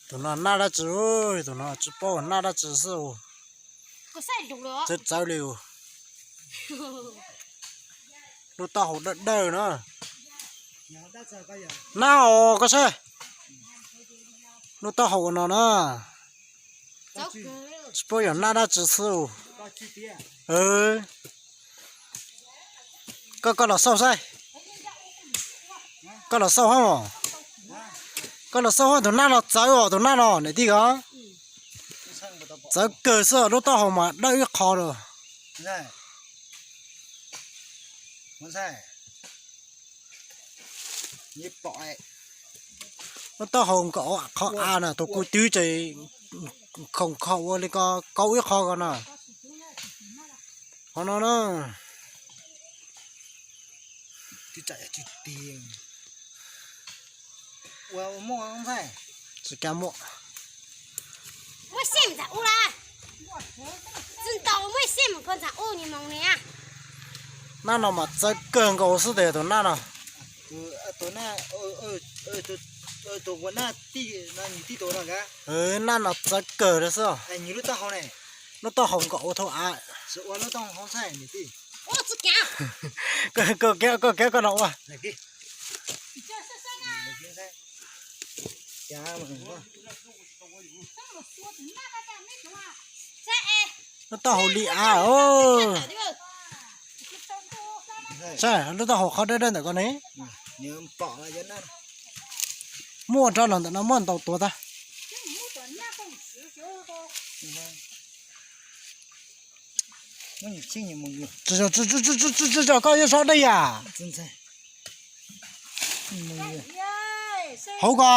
Tus no naj dab tsi, tus no tsis paub naj dab tsi xwb. Txawv txawv li. Lub taub hau dawb dawb na. Naj os koj saib. Lub taub hau no na. Tsis paub yog naj dab tsi xwb. Koj, koj los xauj saib. Koj los xauj hab os. Koj los xauj hab, tus naj no txawv os, tus naj no niam tij ko. Txawv kawg xwb, lub taub hau mas dawb ib qho lawm. Lub taub hau nkaum qhov av na, tus kuj twb ces khoom kho ua li ko kaub ib qho ko na. Qhov no na. Tsis kav muaj. Nab no mas txawv kawg nkaus xwb tiag tus nab no. Nab no txawv kawg li xwb. Lub taub hau nkaum ua thau av. Koj kav koj no ua. Lub taub hau li av os. Saib lub taub hau qhov dawb dawb ntawm ko ne. Muaj rov los ntawm no muab ntaus tuav tag. Tsis zog koj yuav so dej yam. Hauv ko.